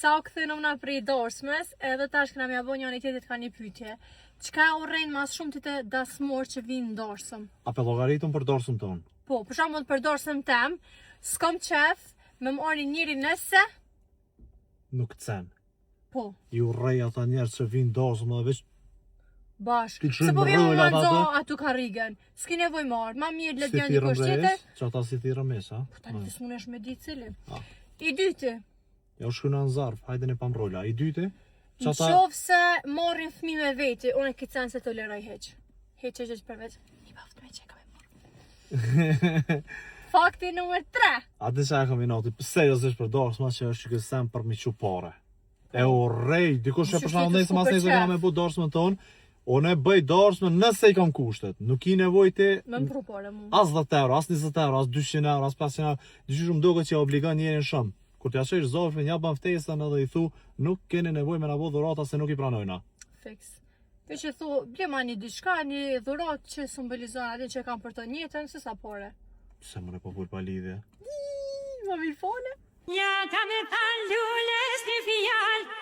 Sa u kthynëm na prej dorsmes, edhe tash kena m'ja bo njani tjetrit ka një pyetje. Çka e urren mas shumë ti te dasmor që vinë në dorsëm? A pe llogaritëm për dorsëm tonë? Po, për shembull për dorsëm tem, s'kam qef me më ardh njeri nëse Nuk cen. Po. I urrej ata njerëz që vinë dorsëm dhe veç Bash. Ti Se po vjen rrola më ata? nxo aty karrigen. S'ki nevojë marr, ma mirë le si të vjen thirrëm dikush tjetër. res, që ata si thirrëm mes, a? Po tani ti s'munesh me ditë cilin. A. I dyti, Ja u shkruan në zarf, hajde ne pam rola. I dyti, që në ata qofë se marrin fëmijë me veti, unë e këtë sen se toleroj hiq. Hiq hiq hiq përveç. I baft me që kam e marrë. Fakti numër 3. A di sa e kam inati, seriozisht për darsma që është që këtë sen për mi qu pare. E urrej, dikush e Që për shembull shkoj të nesër mas shku për nesër kena qef. me bu darsmën tonë, unë e bëj darsmën nëse i kam kushtet. Nuk ki nevojë ti Me më pru pare mu. as 10 euro, as 20 euro, as 200 euro, as 500 euro. Diçka më duket që e obligon njerin shumë. Kur t'ja çojsh zarfin, ja bën ftesën edhe i thu, nuk keni nevojë me na bo dhurata se nuk i pranojna. Fiks. Veç e thu, ble ma një diçka, një dhuratë që simbolizon atë që kam për të njëjtën, se sa pare. Pse më po fol pa lidhje? Ma mirë fole. Ja kam e thanë lules një fjalë.